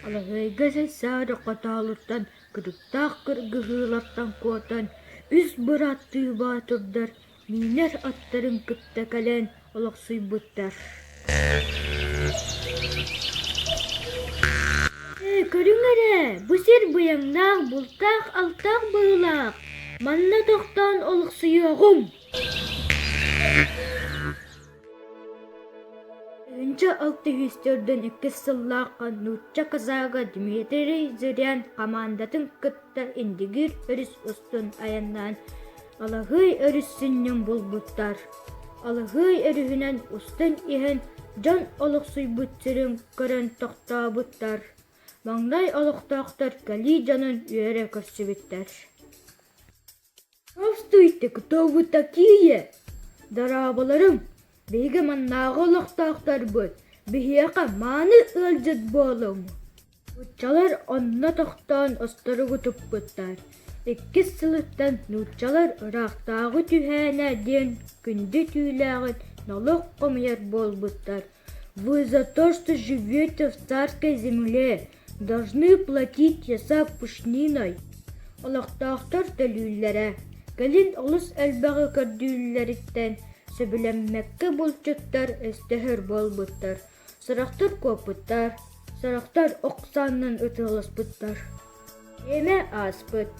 Алаһыайга Сайсары хотоолуттан кырыктаах кыргыһыылартан куотан, үс бырааттыы боотурдар миинэр аттарын кытта кэлэн олохсуйбуттар. Ээ, көрүҥ эрэ, бу сир быйаҥнаах, бултаах-алтаах быһыылаах, манна тохтоон олохсуйуоҕуҥ 1604 иккис сыллаахха нуучча казага Дмитрий Зырян хамаандатын кытта Индигир өрүс устун айаннаан Алаһыай өрүс сүнньүн булбуттар. Алаһыай өрүһүнэн устан иһэн дьон олохсуйбут сирин көрөн тохтообуттар. Маҥнай олохтоохтор кэлии дьонун үөрэ көрсүбүттэр. Здравствуйте, кто вы такие? Дорооболоруҥ, биһиги маннааҕы олохтоохторбут, биһиэхэ мааны ыалдьыт буолуҥ. Нууччалар онно тохтоон осторугу туппуттар. Иккис сылыттан нууччалар ыраахтааҕы түһээнэ диэн күндү түүлээҕин нолуок хомуйар буолбуттар. Вы за то, что живете в царской земле, должны платить ясак пушниной. Олохтоохтор төлүүллэрэ. Кэлин олус элбэҕи көрдүүллэриттэн сөбүлэммэккэ булчуттар өстөһөр буолбуттар. Сорохтор куоппуттар, сорохтор ох саанынан ытыаласпыттар. Бириэмэ ааспыт.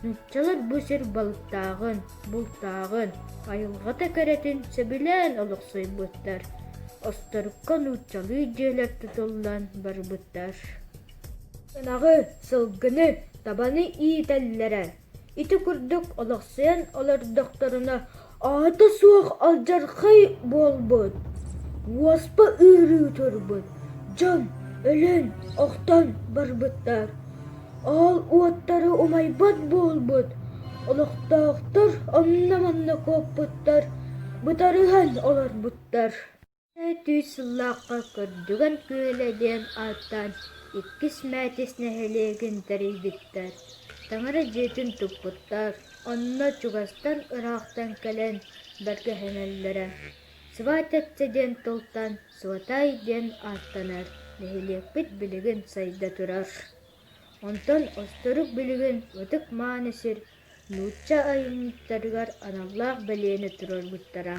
Нууччалар бу сир балыктааҕын, бултааҕын, айылҕата кэрэтин сөбүлээн олохсуйбуттар. Осторукка нууччалыы дьиэлэр тутуллан барбыттар. Ынаҕы, сылгыны, табаны иитэллэрэ. Ити курдук олохсуйан олордохторуна аата суох алдьархай буолбут, уоспа ыарыы турбут, дьон өлөн, охтон барбыттар. Ол уоттары умайбат буолбут, олохтоохтор онно-манна куоппуттар, бытарыһан олорбуттар. Түүс сыллаахха Көрдүгэн күөлэ диэн ааттаан Иккис Мээтис нэһилиэгин тэрийбиттэр, таҥара дьиэтин туппуттар, онно чугастан-ыраахтан кэлэн бэргэһэлэнэллэрэ. Свататься диэн тылтан Сватай диэн ааттанар нэһилиэкпит билигин сайда турар. Онтон Осторук билигин ытык-мааны сир нуучча айанньыттарыгар аналлаах бэлиэни туруорбуттара.